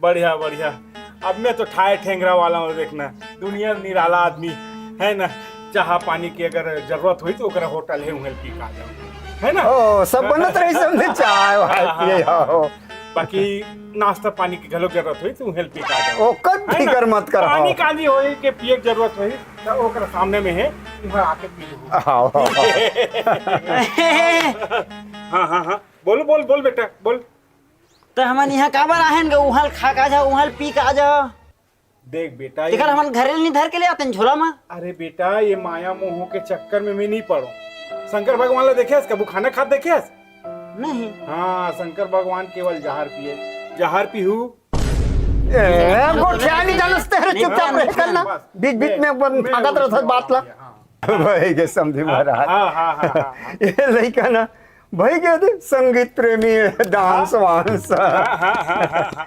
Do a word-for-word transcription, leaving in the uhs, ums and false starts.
बढ़िया, बढ़िया। अब मैं तो ठाय ठेंगरा वाला हूँ, देखना, दुनिया निराला आदमी है ना। चाह पानी की अगर जरूरत होई तो ओकरा होटल है, उहें पी के आ जाओ, है ना? ओ, सब बनत रही, समझे, चाय वाय हाँ, हाँ, पिए हाँ। हो। बाकी नाश्ता पानी की घलो जरूरत होई तो उहें पी के आ जाओ, ओकर है ना? फिकर मत कर, पानी हाँ। कानी होई के पिए के जरूरत होई तो ओकरा सामने में है, उहें आके पी लो। हाँ, हाँ, हाँ। हाँ, हाँ, हाँ। बोल, बोल, बोल बेटा, बोल। त हमन इहाँ काबर आहन ग? उहाँ ल खा के आ जा, उहाँ ल पी के आ जा। देख बेटा, ये तेकर हमन घरे ल नहीं धर के ले आतेन झोला म। अरे बेटा, ये माया मोह के चक्कर में मैं नहीं पड़ो। शंकर भगवान ला देखेस, कभू खाना खात देखेस? नहीं। हाँ, शंकर भगवान केवल जहर पिए। जहर पीहू। ए, गोठिया नहीं जानस ते, अरे नहीं, चुपचाप नहीं, रह कर ना। बस, बीच-बीच मैं, में अपन मैं भागत उठ रहत के बात ला। हाँ। भाई के समझी हाँ, महाराज। हाँ, हाँ, हाँ, हाँ, हाँ। ये लइका ना, भाई के दे, संगीत प्रेमी, डांस वांस। हाँ, हाँ, हाँ, हाँ, हाँ।